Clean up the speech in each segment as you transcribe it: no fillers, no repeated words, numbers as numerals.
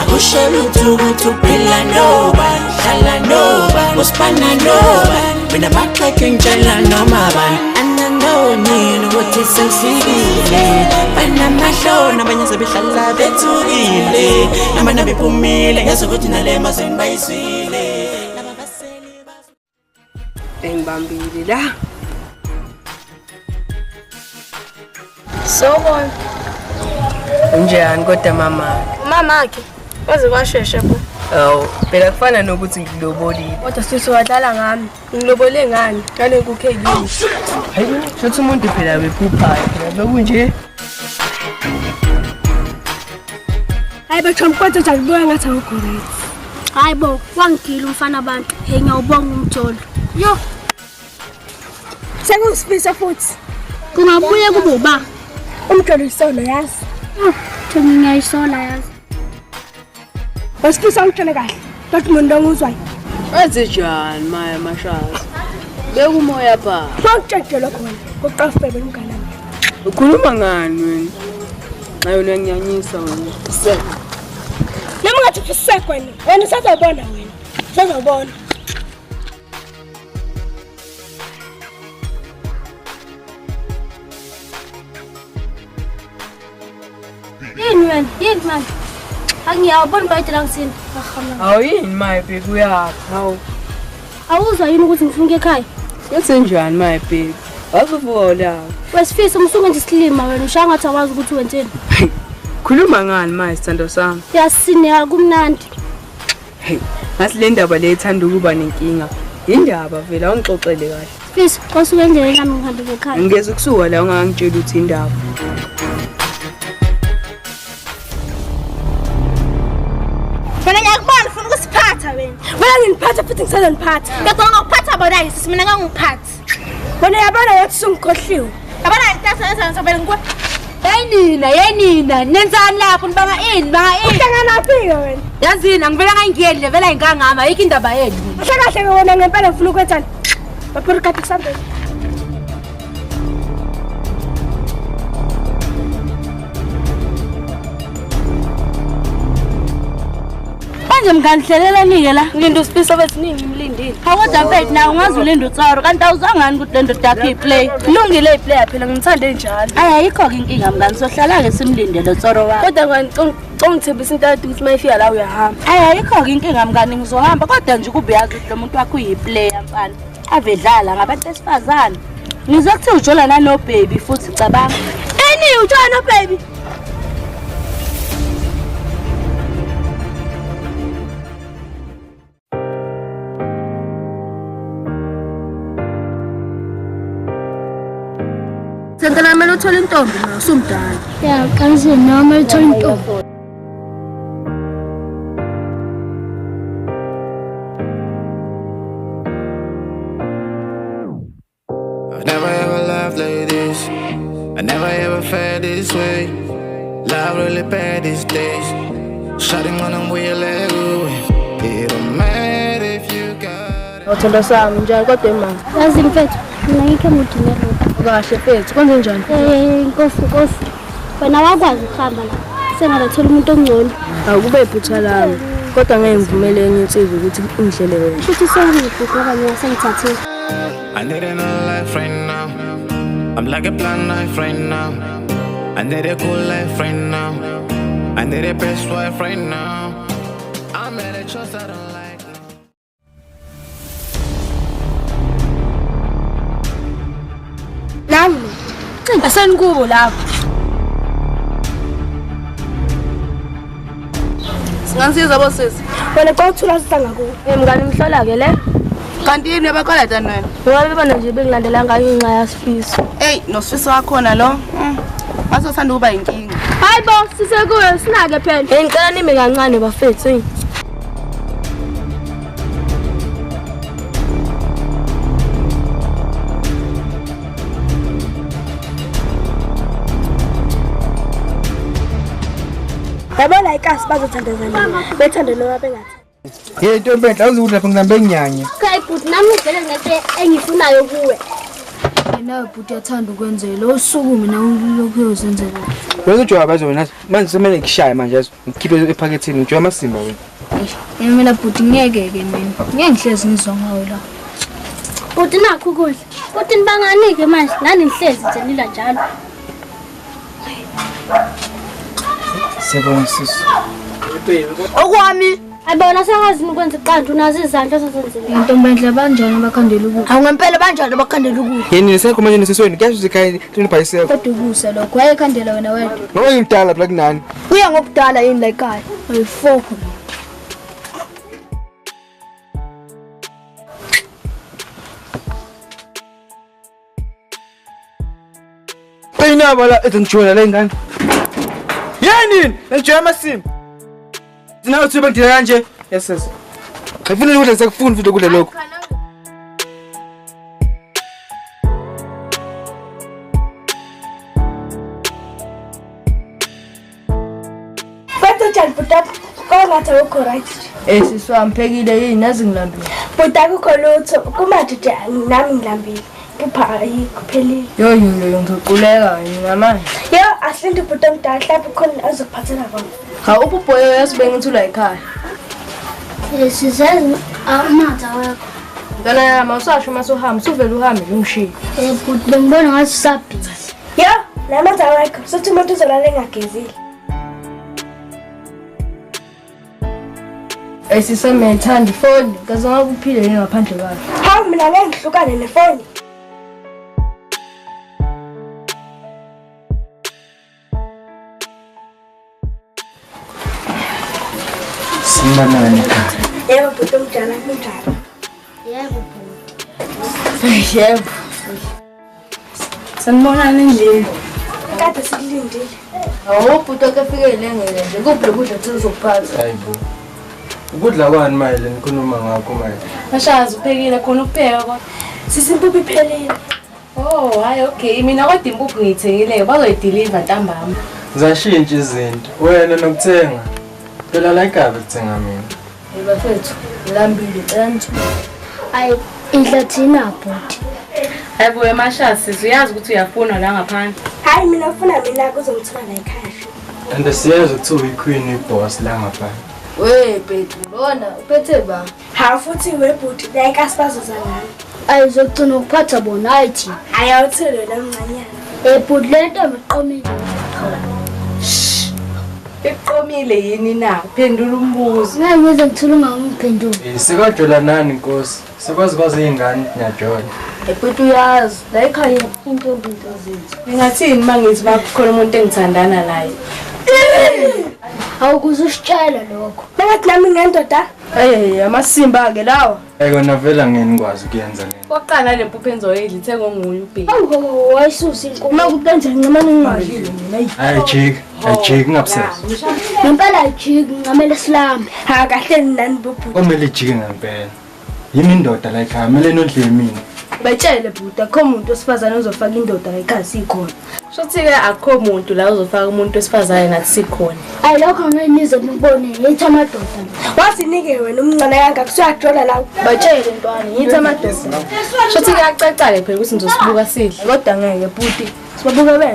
Akusho lutho ukuthi uphila nobani, hlala nobani, usipana nobani. Mina baxeke ngitshela noma bani, anangibonile ukuthi sengifikile. Banamahloni abanye sebehlala bethukile, nabana bephumile ngezwa ukuthi nale mazweni bayizwile. Laba baseli Engibambile la. Sawubona. Unjani kodwa mama? Mamakhe waze kwashesha bo. Awu, phela kufana nokuthi ngikulobolile. Kodwa sisi wadlala ngami. Ngilobole ngani? Ngale nkukhu ekini. Hayi, shothi umuntu phela bephuphayo phela bekunje. Hayi bo chomi kodwa njani buya ngathi awukho right. Hayi bo, wangigila umfana abantu. Hey ngiyawubonga umjolo. Yo, Sekusifisa futhi. kungabuye kube uba. Umjolo isono yazi. Oh, Chomi ngiyayisola yazi. Wasifisa ungitshele kahle. Kodwa umuntu onguzwayo. Wenze njani maya mashazi? Beka umoya phansi. Mawutshele lokho wena. Kuqafebe umngane wami. Ukhuluma ngani wena? Hayi wena uyanyanyisa wena. Se. Noma ngathi ufisek wena. Wena usazobona wena. Usazobona. Yini wena? Yini manje? Angiyawubona bayede la ngisini. Hawu yini maya baby uyaphi? Hawu. Awuzwa yini ukuthi ngifuna ukuya ekhaya? Wenze njani maya baby? Wazuvuka la. Wesifisa umsuke nje isilima wena ushaya ngathi awazi ukuthi wenzeni. Khuluma ngani maya sithando sami? Uyasineka kumnandi. Hey, ngathi le ndaba le ithanda ukuba nenkinga. Indaba vele awungixoxele kahle. Fiso, osuke endleleni yami ngihambe ekhaya. Ngeze kusuka la ungangitshela ukuthi indaba. Wena ngiyakubona ufuna ukusiphatha wena. Wena nginiphatha futhi ngisazoniphatha. Ngiyacabanga ngokuphatha bona yisi mina ngangiphathi. Wena yabona wathi usungikhohliwe. Yabona intasa ezangisabele ngikwe. Hey nina, hey nina, nenzani lapho nibanga ini, nibanga ini? Uhlanganaphi-ke wena? Yazini angivele ngayingeni le vele ingangama, ayikho indaba yenu. Kahle kahle-ke wena ngempela ngifuna ukwenzani? Bapurikati kusambeni. Manje mngani hlelelani-ke la? Ngilinda uSifiso besiningi ngimlindile. Hawu kodwa mfethu nawe ungaze ulinde uTsoro kanti awuzwangani ukuthi le ndoda yakho iyiplay. Ilungile iplayer phela ngimthande njalo. Ayi ayikho-ke inkinga mngani sohlala-ke simlinde lo Tsoro wakho. Kodwa ngani ongithembisa into yadwa ukuthi uma ifika la uyahamba. Ayi ayikho-ke inkinga mngani ngizohamba kodwa nje kube uyazi ukuthi lo muntu wakho uyiplayer mfana. Ave edlala ngabantu besifazane. Ngizwe kuthiwa ujola nanobaby futhi cabanga. Eni ujola nobaby? Sengicela kumele uthole intombi ma usumdala. Ya, qinisile noma kumele uthole intombi. I've never ever loved like this. I never ever felt this way. Love really bad these days. Shutting on them wheel let go. It don't matter if you got it. Awuthanda sami njani kodwa imama. Yazi mfethu, mina ngikho emudini erodi. Kahle mfethu, kwenze njani? Eh, nkosi nkosi. Wena wakwazi ukuhamba la. Sengabathola umuntu ongcono. Akube iphutha lami. Kodwa ngeke ngivumele enye insizwa ukuthi ingidlele wena. Futhi sengibhuku ngoba mina sengithathile. I need another life right now. I'm like a blind knife right now. I need a cool life right now. I need a best wife right now. I made a choice I don't like. Nangu. Asenikubo lapho. Singanisiza bosisi. Wena xa uthula sisanga kuwe. Eh mngani mhlola ke le. Kanti yini abakweleta wena? Ngoba bebona nje bengilandela ngayo inxa yaSifiso. Ey, noSifiso wakhona lo. Ngathi usanda ukuba inkinga. Hayi bo, sisekuyo sinake phela. Eh ngicela nime kancane bafethu. Hey. Yabona ikasi bazothandazana. Bethande noma bengathandi. Hey ntombi enhle awuzi lapha ngilambe nginyanye. Okay bhuti nami ngivele ngento engifunayo kuwe. Nawe bhuti uyathanda ukwenzela usukume nawe ulokhu uyozenzela. Wena ujoba bazo wena manje semele ngishaye manje yazi ngikhiphe ephaketheni ngijoba amasimba wena. Mina bhuti ngeke ke mina. Ngeke ngihlezi ngizwa ngawe la. Bhuti nakho ukudla. Bhuti nibangani-ke manje nani nihlezi nje nilwa njalo. Siyabonga sisi. Okwami ayibona sengazi ukwenza iqanda unazo izandla ozozenzela. Intombi enhle banjani abakhandela ukudla? Hawu ngempela banjani abakhandela ukudla? Yini nisekho manje nisesweni kuyasho ukuthi ekhaya linibhayisekho. Kodwa ukusa lokho wayekhandela wena wedwa. Ngoba ngimdala phela kunani. Kuya ngobudala yini la ekhaya? Ayifokho. Qinaba la ethi ngijola le ngane. Yini? Ngijola amasimba. Sinawe uthi bengidila kanje? Yes yes. Ngifuna ukudla sekufuni futhi ukudla lokho. Kwethu njani bhuti kwangathi awukho right nje. Eh sisi wami phekile yini nazi ngilambile. Bhuti akukho lutho kumanje nje nami ngilambile. Impupha ayikho phelile. Yo yo yo ngizoquleka mina manje. Yo asilinde ubhuti omdala mhlawumbe khona azokuphathela kona. Ha ububhoyo yazi bengithula ekhaya. Sizazi amanzi awekho. Mntwana yami awusasho uma usuhamba usuvele uhambe nje ungishiye. Eh bhuti bengibona ngathi usabhizi. Yo namanzi awekho sothi umuntu uzolala engagezile. Eh sisi wami ngiyayithanda ifoni kaze ngabe uphile yini ngaphandle kwayo. Hawu mina ngeke ngihlukane nefoni. Sanibonani ekhaya. Yebo bhuti omdala kunjani? Yebo bhuti. Yebo. Sanibonani endlini. Kade sikulindile. Hawu bhuti wakhe efike ilengele nje kuphi lokudla kuthi uzokuphatha. Hayibo. Ukudla kwani manje nikhuluma ngakho manje? Mashazi uphekile khona ukupheka kodwa. Sisi impuphu iphelile. Oh, hayi okay. Mina kodwa impuphu ngiyithengile bazoyideliver ntambama. Zashintsha izinto. Wena nokuthenga. Phela la ekhaya kuthenga mina. Hey bafethu ngilambile cela nithume. Ayi idla thina bhuti. Hayi bo Mashazi sisi uyazi ukuthi uyafunwa la ngaphandle. Hayi mina ufuna mina kuzongithola la ekhaya. And siyazi ukuthi uyi-queen uyi-boss la ngaphandle. We bhuti bona uphethe ba. Hawu futhi webhuti la ekhaya sibazoza nami. Ayi uzogcina ukuphatha bona hayi thina. Hayi awuthele wena mncanyana. Eh bhuti le ntombi iqomile. Iqomile yini na? Phendula umbuzo. Ngeke ngize ngithule ungangiphenduli. Eh sekajola nani Nkosi? Sekwazi kwazi izingane niyajola. Eh bhuti uyazi la ekhaya intombi into zethu. Ngingathini uma ngithi bakhona umuntu engithandana naye? Awukuze usitshele lokho. Bengathi nami ngendoda. Hey amasimba ke lawa. Hayi kona vele angeke ngikwazi ukuyenza le. Kokuqala le mpuphu engizoyidla ithengwe nguye ubheki. Awu wayisusa inkomo. Uma kukanjani ncamane ngingadlile mina. Hayi jiki, ayijiki ngabusesa. Ngempela ayijiki ngamele silambe. Ha kahle nani bubhuti. Kumele ijike ngempela. Yimi indoda la ekhaya, kumele nondle mina. Batshele bhuti akho muntu wesifazane ozofaka indoda la ekhaya sikhona. Shuthi-ke akukho muntu la uzofaka umuntu wesifazane nathi sikhona. Ayi lokho ngeke nize nibone yithi amadoda. Wasinike wena umncane kangaka usuyajola la. Batshele ntwana yithi amadoda. Shuthi kuyacaca-ke phela ukuthi nizosibuka sidle. Kodwa ngeke bhuti sibabuke bedla.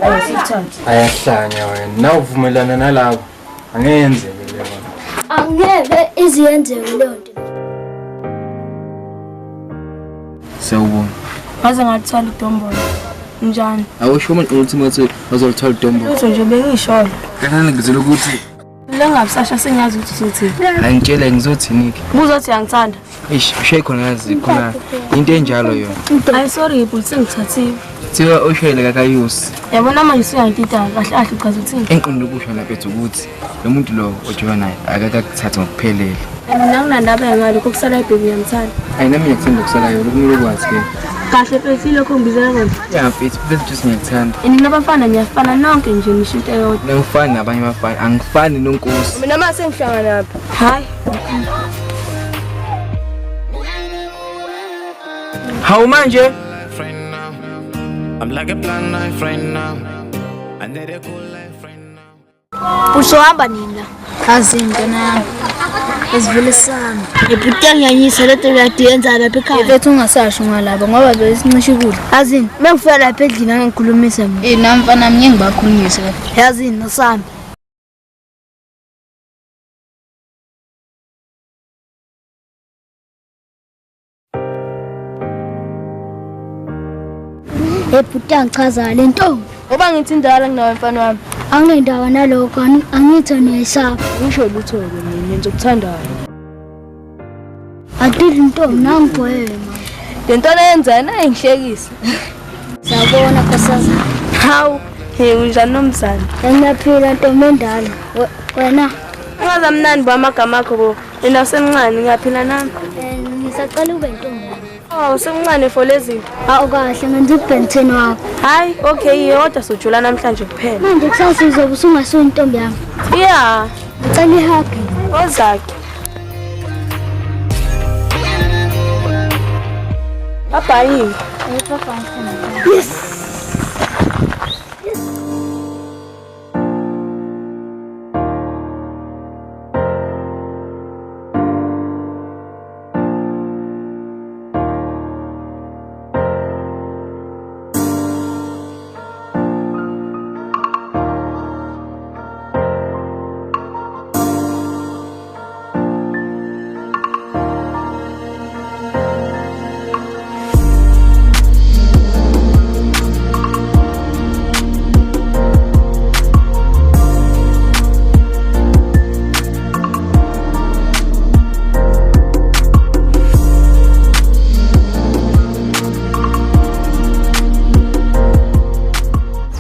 Ayi sithathe. Ayahlanya wena. Nawe uvumelana nalabo. Angeke yenzeke leyo nto. Angeke iziyenzeke leyo nto. Siyawubona. Ngaze ngathola idombolo. Njani? Awusho manje ukuthi manje bazolithola idombolo. Lutho nje bengisholo. Kanani ngizela ukuthi La ngabusasha sengazi ukuthi uzothini. hayi ngitshele ngizothini ke. Buzothi uyangithanda. Eish, ushaye khona yazi khona into enjalo yona. Hayi sorry bhuti sengithathiwe. Kuthiwa ushayele kakayusi. Yabona manje usuyangitita kahle kahle uchaza uthini? Engiqonde ukusho lapha ethi ukuthi lo muntu lo ojola naye akakakuthathi ngokuphelele. Mina nginandaba ngalokho kusala ibhebi ngiyamthanda. Hayi nami ngiyakuthanda kusalayo lokumele ukwazi ke. Kahle mfethu ilokho ngibizela kona. Ya mfethu, mfethu just ngiyakuthanda. Nina abafana niyafana nonke nje nisho into eyodwa. Mina ngifani nabanye abafana, angifani nonkosi. Mina mase ngihlangana lapha. Hayi. Hawu manje I'm like a blind knife right now. I need a cool life right now. Uzohamba nini la? Azinto nami. Esivulisana. Ibhuti yangiyanyisa lento kade yenza lapha ekhaya. Bethu ungasasho ngalaba ngoba besincisha ukudla. Azini, mengifika lapha endlini angikhulumisa mina. Eh nami mfana mina ngibakhulumise. Yazini nosami. Ebhuti angichaza le ntombi. Ngoba ngithi indala kunawe mfana wami. Anginendaba nalokho angithi niyayisaba. Ngisho lutho-ke mina ngenza okuthandayo. Atidla intombi nangibhema. Le nto leyenzayo naye ngihlekisa. Sawubona nkosazana. Hawu, hey unjani nomzana? Ngiyaphila ntombi endala. Wena? Ungaza mnandi bo amagama akho bo. Mina usemncane ngiyaphila nami. Ngisacela ube intombi. Oh, usemncane for lezi zinto. Awu kahle ngenza ubhenteni wakho. Hayi, okay, kodwa sojula namhlanje kuphela. Manje kusasa uzobe usungasuyi intombi yami. Yeah. Ngicela ihug. Ozakhe. Bye-bye. Yes.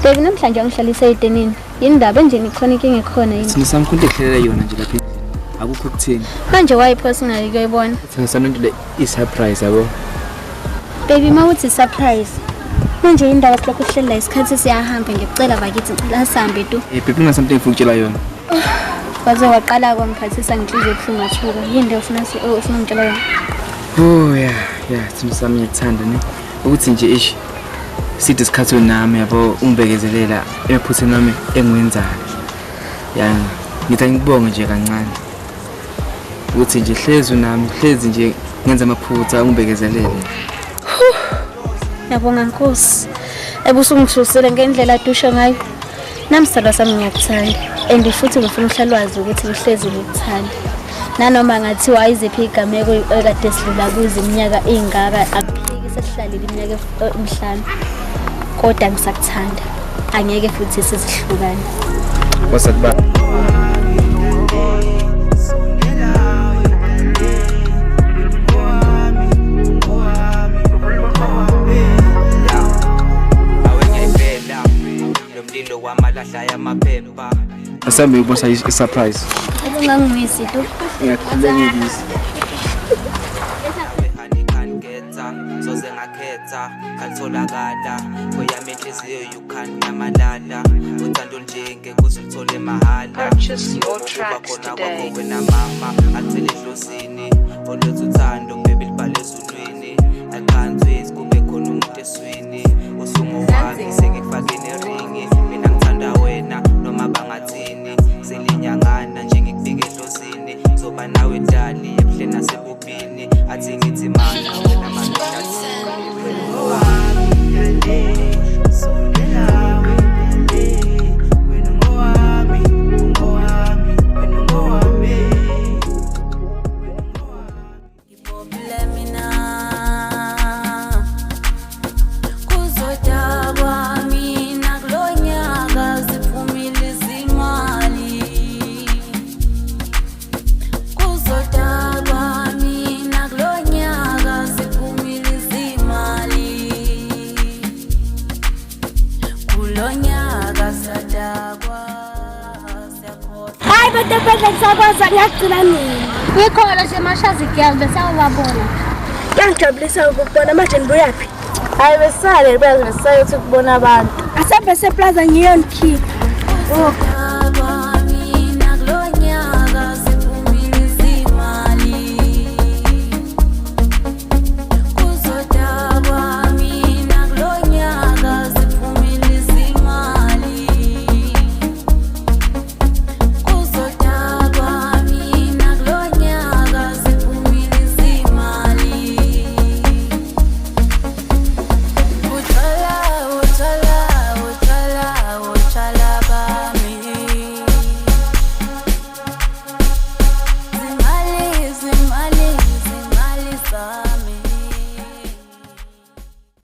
Baby namhlanje angihlalisa edenini. Yini ndaba enje nikhona inkinga ekhona yini? Sina sami kunto ekuhlelela yona nje lapha endlini. Akukho kuthini. Manje wayipho singayi kuyibona. Sina sami into le i-surprise yabo. Baby mawuthi surprise. Manje indaba silokhu sihlela isikhathi siyahamba ngikucela bakithi ngicela sihambe tu. Eh baby kuna something ngifuna ukutshela yona. Waze waqala kwangiphathisa ngenhliziyo ebuhlungu athuka. Yini le ufuna ufuna ngitshela yona? Oh yeah, yeah, sina sami ngiyakuthanda ne. Ukuthi nje ish side isikhathi nami yabo ungibekezelela emaphutheni wami engiwenzayo. Ya, ngithi ngikubonge nje kancane. Ukuthi nje hlezi nami, hlezi nje ngenza amaphutha ungibekezelele. Ngiyabonga Nkosi. Ebusungithusile ngendlela adusho ngayo. Nami sithandwa sami ngiyakuthanda. And futhi ngifuna uhlale wazi ukuthi ngihlezi ngikuthanda. Nanoma ngathiwa ayiziphi igameko ekade sidlula kuzo iminyaka ingaka akuphiki sesihlalile iminyaka emihlanu. Kodwa ngisakuthanda. Angeke futhi sizihlukane. Wasakuba. Asambe ubonisa i-surprise. Ungangimisi tu. Ngiyakhulekisa. Soze ngakhetha kalitholakala kweyami inhliziyo you can't nyamalala uthando njenge kuze uthole mahala ukuba khona kwakho wena mama acele edlozini oletha uthando baby libhale ezulwini I can't wait kube khona umuntu eswini usungowami sengikufake neringi mina ngithanda wena noma bangathini selinyangana nje ngikubike edlozini zoba nawe dali ebuhleni nasebubini athi ngithi mana wena manje Ngikhona nje mashazi girl bese awubabona. Kuyangijabulisa ukubona manje nibuyaphi? Hayi besale besale ukuthi kubona abantu. Asambe seplaza ngiyonikhipha. Oh.